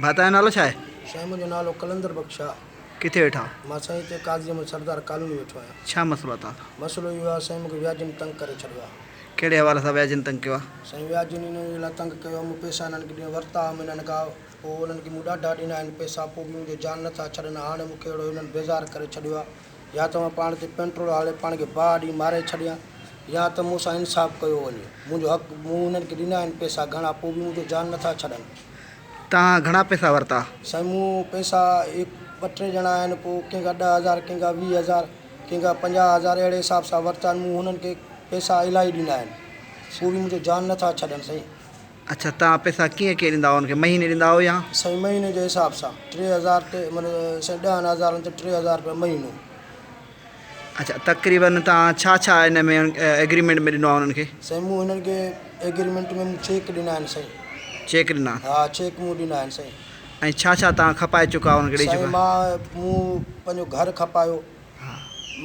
ڀاء تنهنجو نالو ڇا آهي؟ سائين منهنجو نالو قلندر بخش آ. ڪٿي ويٺا آهيو؟ مان سائين هتي قاضي احمد سردار ڪالوني ويٺو آهيان. ڇا مسئلو آ توهان سان؟ مسئلو اهو آ سائين مونکي وياجين تنگ ڪري ڇڏيو آ. ڪهڙي حوالي سان وياجين تنگ ڪيو آ؟ سائين وياجين ان جي لاء تنگ ڪيو آ مون پئسا انهن کي ڏين ورتا هئم انهن کان پوء انهن کي مون ڏاڍا ڏنا آهن پئسا پوء به منهنجو جان نٿا ڇڏن هاڻي مونکي اهڙو انهن بيزار ڪري ڇڏيو آ يا ته مان پاڻ تي پينٽرول هاڙي پاڻ کي باهه ڏئي ماري ڇڏيان يا ته مون سان انصاف ڪيو وڃي منهنجو حق مون انهن کي ڏنا آهن پئسا گهڻا پوء به منهنجو جان نٿا ڇڏن. توهان گهڻا پئسا ورتا؟ سائين مون پئسا هڪ ٻه ٽي ڄڻا آهن پوء ڪنهن کان 10,000 ڪنهن کان 20,000 ڪنهن کان 50,000 اهڙي حساب سان ورتا آهن مون هنن کي پئسا الاهي ڏنا آهن پوء به منهنجو جان نٿا ڇڏن سائين. اڇا توهان پئسا ڪيئن ڪيئن ڏيندا هئو هن کي مهيني ڏيندا هئو يا؟ سائين مهيني جي حساب سان 3000 تي معنيٰ سائين ڏهن هزارن تي 3000 رپيا مهينو. اڇا تقريبن توهان ڇا ڇا ان ۾ ايگريمينٽ ۾ ڏنو آهي انهن کي؟ سائين مون هنن کي ايگريمينٽ ۾ مون چيڪ ڏنا آهن سائين. چيڪ ڏنا؟ ها چيڪ مون ڏنا آهن سائين. ۽ ڇا ڇا توهان کپائي چڪا آهيو انهن کي ڏئي چڪا سائين مان مون پنهنجو گهر کپايو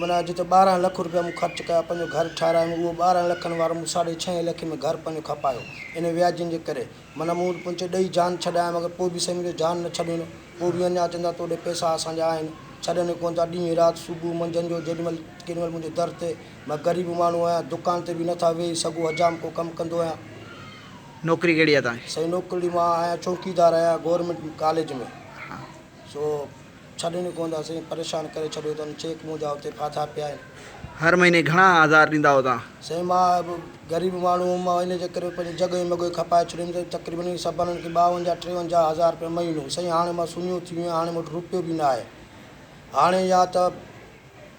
معنيٰ جتي 12 لک روپيا مون خرچ ڪيا پنهنجو گهر ٺاهرايم اهو 12 لکن وارو مون ساڍي ڇهين لکين ۾ گهر پنهنجو کپايو ان وياجين جي ڪري معنيٰ مون پنهنجي ڏئي جان ڇڏايم مگر پوء به سائين منهنجو جان نه ڇڏين پوء به اڃا چوندا تو ڏي پئسا اسان جا آهن ڇڏن ئي ڪونه ٿا ڏينهن رات صبح منجهند جو جيڏي مهل ڪيڏي مهل منهنجي در تي مان غريب ماڻهو آهيان دڪان تي به نٿا ويهي سگهو حجام ڪو ڪم ڪندو آهيان. نوڪري ڪهڙي آهي توهان جي؟ سائين نوڪري مان آهيان چوڪيدار آهيان گورنمينٽ ڪاليج ۾ سو ڇڏين ئي ڪونه ٿا سائين پريشان ڪري ڇڏيو اٿن چيڪ منهنجا اتي ڦاٿا پيا آهن. هر مهيني گهڻا هزار ڏيندا هئو توهان؟ سائين مان به غريب ماڻهو هئم مان ان جي ڪري پنهنجي جڳهه مڳهه کپائي ڇڏيم ته تقريبن سڀنن کي 52 53 هزار رپيا مهينو سائين هاڻي مان سڃو ٿي ويو آهيان هاڻي مون وٽ رپيو به نه آهي هاڻي يا ته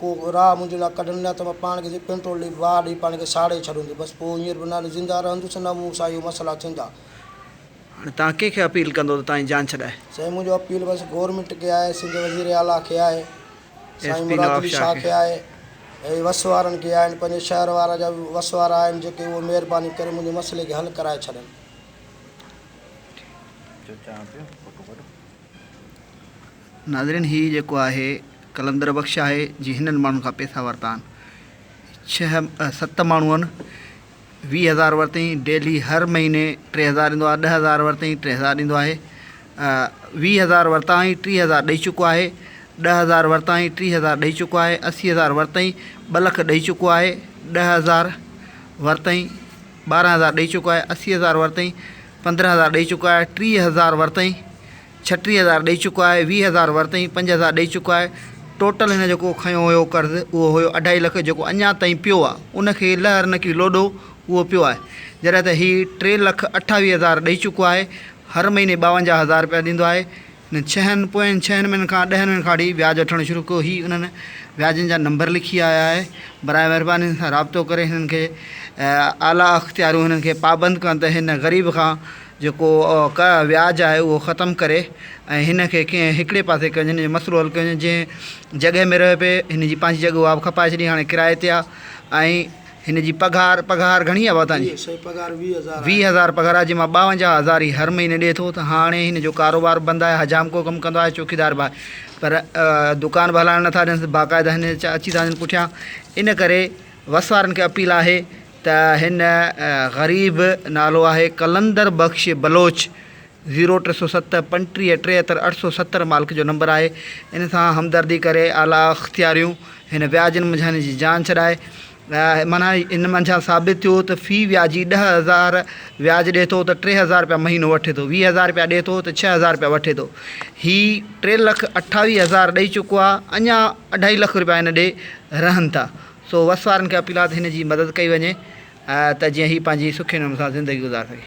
ڪو راهه منهنجي لاء ڪڍن نه ته مان پاڻ کي پيٽرول ڏئي باهه ڏئي پاڻ کي ساڙي ڇڏيندس بس پوء هينئر به نه زنده رهندس نه مون سان اهي مسئلا ٿيندا. هاڻي توهان ڪنهن کي اپيل ڪندو ته توهان جي جان ڇڏائي؟ سائين منهنجو اپيل بس گورنمينٽ کي آهي سنڌ وزير اعليٰ کي آهي سائين مراد علي شاهه کي آهي ۽ وس وارن کي آهن پنهنجي شهر وارا جا به وس وارا آهن جيڪي اهو مهرباني ڪري منهنجي مسئلي کي حل ڪرائي ڇڏن. ناظرين هي جيڪو آهي قلندر بخش آهي جي هنن ماڻهن کان پئسا ورتا آهن ڇهه ست ماڻهو آهن 20,000 ورتائين ڊيلي هر مهيني 3,000 ڏيندو آهي 10,000 ورتائين 3,000 ڏيندو آهي 20,000 ورتائين 30,000 ڏئي چڪو آهي 10,000 ورتائين 30,000 ڏئي چڪو آهي 80,000 ورتائين 2 لک ڏئي چڪو آهي 10,000 ورتائين 12,000 ڏئي چڪو آهي 80,000 ورتائين 15,000 ڏئي چڪو آهي 30,000 ورتائين 36,000 ڏئي چڪو آهي، 20,000 ورتائين، 5,000 ڏئي چڪو آهي، ٽوٽل هن جيڪو کنيو هيو قرض اهو هيو اڍائي لک جيڪو اڃا تائين پيو آهي ان کي لهر نه ڪي لوڏو اهو پيو آهي جڏهن ته هي ٽي لک 28 هزار ڏئي چڪو آهي هر مهيني 52 هزار رپيا ڏيندو آهي هن ڇهن پوين ڇهن مهينن کان ڏهن مهينن کان وٺي وياج وٺڻ شروع ڪيو هي انهن وياجن جا نمبر لکي آيا آهي براء مهرباني هن سان رابطو ڪري هنن کي اعليٰ اختياريون هنن کي پابند ڪن ته هن غريب کان جيڪو وياج آهي اهو ختم ڪري ۽ هن کي ڪنهن هڪڙي پاسي ڪيو وڃي هن جو مسئلو حل ڪيو وڃي جنهن جڳهه ۾ رهيو پئي هن جي پنهنجي جڳهه اها به کپائي ڇڏي هاڻي ڪرائي تي آهي ۽ هن جي پگهار پگهار گهڻي آهي بابا تنهنجي 20,000 پگهار آهي جنهن مان 52 هزار هي هر مهيني ڏئي ٿو ته هاڻي هن جو ڪاروبار بند آهي حجام ڪو ڪم ڪندو آهي چوڪيدار به آهي پر دڪان به هلائڻ نٿا ڏينس باقاعده هن اچي ٿا وڃن پٺيان ان ڪري وس وارن کي اپيل آهي ته هن غريب نالو آهي قلندر بخش بلوچ زيرو 307 35 73 870 مالڪ جو نمبر آهي ان سان همدردي ڪري اعليٰ اختياريون هن وياجن منجهان هن جي جان ڇڏائي معنيٰ ان منجهان ثابت ٿيو ته في وياجي 10,000 وياج ڏي ٿو ته 3,000 رپيا مهينو وٺي ٿو 20,000 رپيا ڏي ٿو ته 6,000 رپيا وٺي ٿو هي ٽي لک 28 هزار ڏئي چڪو آهي اڃا اڍائي لک رپيا هن ڏي رهن ٿا سو وس وارن کي اپيل آهي ته هن جي مدد ڪئي وڃي ته جيئن هي پنهنجي سکي نموني سان زندگي گذاري سگهي.